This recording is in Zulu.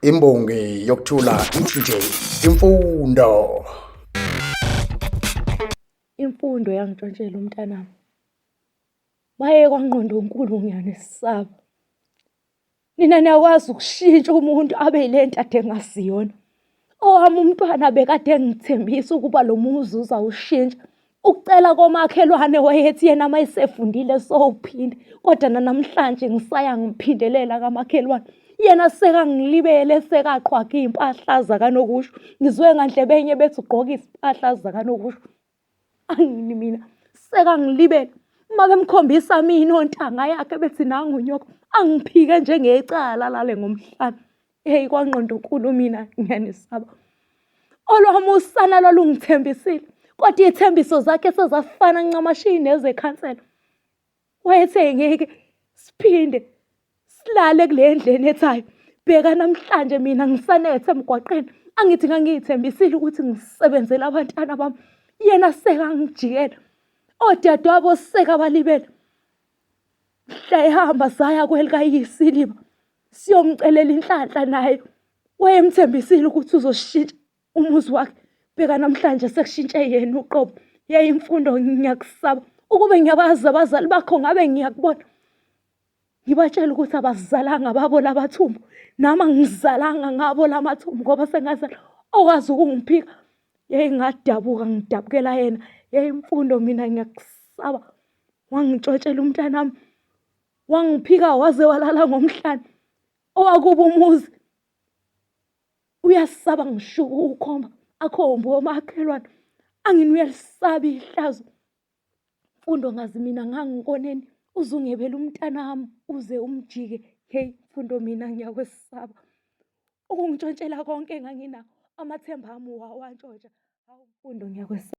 Imbongi yokuthula ithi nje imfundo. Imfundo yangintshontshela umntanami. Maye kwangqondonkulu ngiyanesaba. Nina niyakwazi ukushintsha umuntu abe yile nto ade engasiyona. Owami umntwana bekade engithembisa ukuba lo muzi uzawushintsha. Ukucela komakhelwane wayethi yena uma esefundile sowuphinde, kodwa nanamhlanje ngisaya ngiphindelela kamakhelwane. Yena sekangilibele sekaqhwaga iy'mpahla zakanokusho. Ngizwe ngandlebenye bethi ugqoka izimpahla zakanokusho. Angini mina sekangilibele. Uma bemkhombisa mina ontanga yakhe bethi nangu unyoko angiphike njengecala lale ngomhlane. Hey kwangqondonkulu mina ngiyanisaba. Olwami usana lwalungithembisile kodwa iy'thembiso zakhe sezafana ncamashi nezekhansela. Wayethe ngeke siphinde silale kule ndlu enethayo. Bheka namhlanje mina ngisanetha emgwaqeni. Angithi ngangiyithembisile ukuthi ngisebenzele abantwana bami. Yena sekangijikela. Odadewabo sekabalibele. Mhla ehamba saya kwelikayise iliba siyomcelela inhlanhla naye. Wayemthembisile ukuthi uzoshintsha umuzi wakhe. Bheka namhlanje sekushintshe yena uqobo. Yeyi imfundo ngiyakusaba. Ukube ngiyabazi abazali bakho ngabe ngiyakubona. Ngibatshela ukuthi abazalanga babo labathumbu. Nami angizalanga ngabo lamathumbu ngoba sengazala okwazi ukungiphika. Yeyi ngadabuka ngidabukela yena. Yeyi imfundo mina ngiyakusaba. Wangitshontshela umntanami. Wangiphika waze walala ngomhlane. Owakubo umuzi uyasaba ngisho ukuwukhomba akhombe omakhelwane. Angini uyalisaba ihlazo. Mfundo ngazi mina ngangikoneni uze ungebele umntanami uze umjike. Hey Mfundo mina ngiyakwesaba. Ukungintshontshela konke enganginakho, amathemba ami wawantshontsha. Hawu Mfundo ngiyakwesaba.